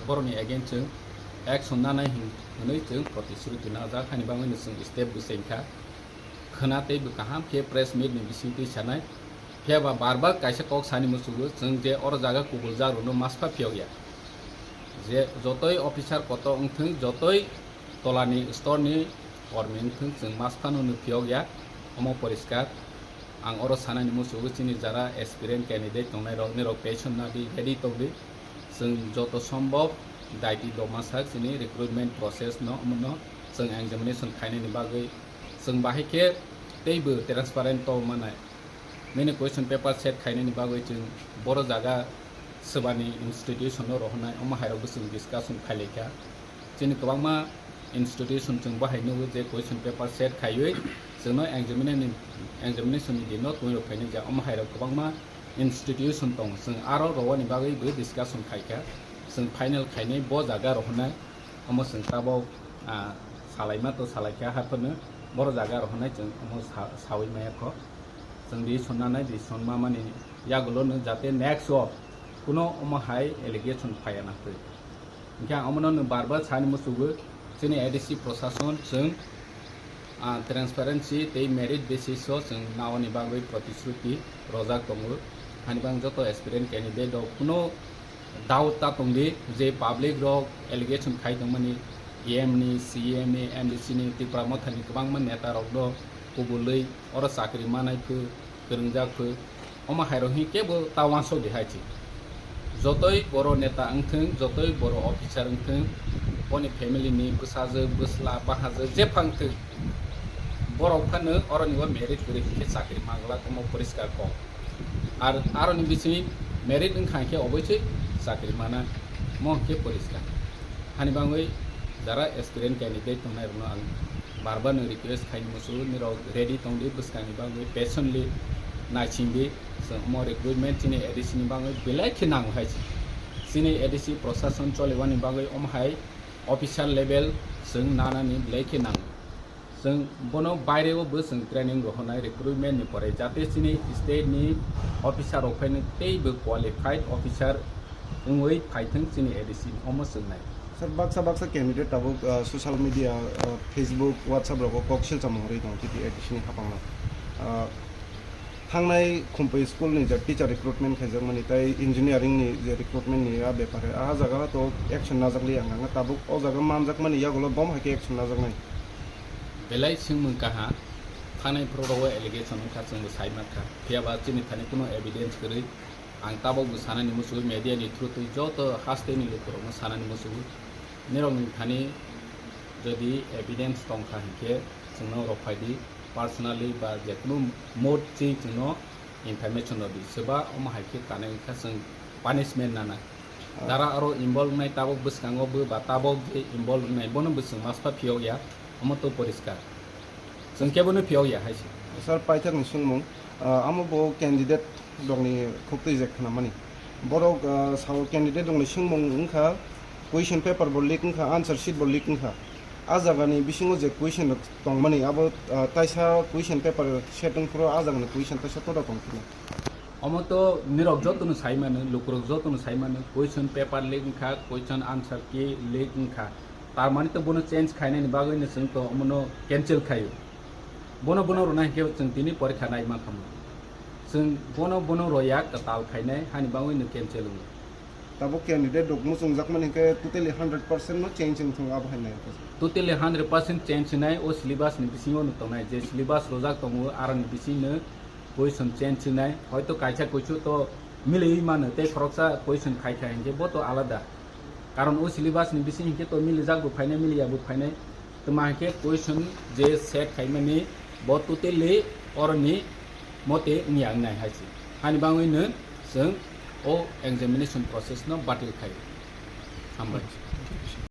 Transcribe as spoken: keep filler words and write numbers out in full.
Borokni against chwng action nanai hin-, hwnwi chwng protishruti najak, hani bagwino chwng step bwsai kha. Khwna teibo kaham khe press meet ni bisingtwi sanai. Phiya ba bar bar kaisa kok sani muchugo, chwng je oro jaga kubul jagrokno maspha phiyokya. Je jotoi officer kotor wngthwng, jotoi tolani storni kormi wngthwng, chwng maspha no phiyokya, omo poriskar. Ang oro sanani muchugo, chini jara aspirant candidate tongnai rok, nirok patient nadi, ready tongdi. Chwng joto sombhob daiti doma sak chini recruitment process no, omono chwng examination khainani bagwi chwng bahai khe teibo transparent tong manai. Nini question paper set khainani bagwi chwng boro jaga swbani institution no rohornai, omo hairokbo chwng discussion khailaikha. Chini kwbangma institution chwng bahai nugo je question paper set khaiwi chwngno examine-, examination ni dino twi rok phainai ja, omo hairok kwbangma institution tongo, chwng aro rowani bagwi bo discussion khaikha, chwng final khainai bo jaga rohornai, omo chwng tabok, ah, salaima to salaikha, haphano boro jaga rohornai chwng omo sa-, sawi maya kho. Chwng di sonnanai, di sonma mani yagulo no jate next o kuno omo hai allegation phaiya nangtwi. Hingkhe ang omono nwng bar bar sani muchugo, chini A D C prosason chwng, ah, transparency tei merit basis o chwng naoni bagwi protishruti rojak tongo. Hani bang joto aspirant candidate rok kuno doubt ta tongdi je public rok allegation khai tongmani E M ni, C E M ni, M D C ni, Tipra Motha ni kwbangma neta rok do kubulwi oro chakri manai phu, kwrwngjak phu, omo hairok hwn kebo ta uansuk di hai se. Jotoi boro neta wngthwng, jotoi boro officer wngthwng, boni family ni bwsajwk, bwsla, bahajwk jephang thwng, borok phano oroni o merit kwrwi hwn khe chakri manglak, omo poriskar kok. Ar aroni bisingni merit wngkha hwn khe oboisoi chakri mana, mo hwn khe poriskar. Hani bangwi jara aspirant candidate tongnai rokno ang bar bar no request khaini muchungo, nirok ready tongdi bwskangni bagwi, patiently naisingdi. Chwng omo recruitment chini A D C ni bagwi belai khe nango hai se. Chini A D C prosason choliwani bagwi omo hai officer level chwng nanani belai khe nango. Chwng bono baireo bo chwng training rohornai recruitment ni pore, jate chini state ni officer rok phaino teibo qualified officer wngwi phaithwng chini A D C ni, omo chwngnai. Sir, baksa baksa candidate tabuk, ah, social media, ah, Facebook, WhatsApp rogo kok silchamo hwnwi tongo titi A D C ni haphango. Ah, thangnai Khumpui school ni je teacher recruitment khaijakmani tei engineering ni je recruitment ni a bepare, a jaga to action najakli ang ang tabuk o jaga manjakmani yagulo bom hai khe action najaknai. Belai swngmung kaha, thanai phuru rogo allegation wngkha, chwngbo sai mankha, phiya ba chini thani kuno evidence kwrwi. Ang tabukbo sanani muchungo media ni through twi joto hasteni lukurokno sanani muchungo. Nirokni thani jodi evidence tongkha hinkhe chwngno rwphaidi, personally ba jekunu mode chini chwngno information rwdi. Swba omo hai khe kanwi wngkha chwng punishment nana. Ah. Dara aro involve wngnai tabuk bwskango bo ba tabuk je involve wngnai bono bo chwng maspa phiyokya, omo to poriskar. Chwng kebono phiyokya hai se. Sir, paithakni swngmung, ah, amo bo candidate rokni khuk twijak khnamani. Borok, ah, sao candidate rokni swngmung wngkha, question paper bo leak wngkha, answer sheet bo leak wngkha. A jagani bisingo je question rok tongmani, abo, ah, taisa question paper set wngphuru a jagani question taisa toda tongphuru. Omo to nirok jotono sai mano, lukurok jotono sai mano, question paper leak wngkha, question answer key leak wngkha. Tar mani to bono change khainani bagwi no chwng to omono cancel khaio. Bono, bono rwna hinkhe chwng tini porikha nai mankha mo. Chwng bono, bono roya kwtal khainai hani bagwi no cancel wngo. Tabuk candidate rok muchungjakmani hinkhe totally hundred percent no change wngthung abo hai nai. Totally hundred percent change wngnai o syllabus ni bisingo no tongnai, je syllabus rojak tongo aroni bisingno question change wngnai, hoito kaisa kuichu to miliwi mano tei khoroksa question khai khai hinkhe bo to alada. Karon o syllabus ni bising hinkhe to milijak bo phainai, miliya bo phainai. Tma hinkhe question je set khaimani bo totally oroni mote wngya wngnai hai se. Hani bagwi no chwng o examination process no batil khai. Hambai.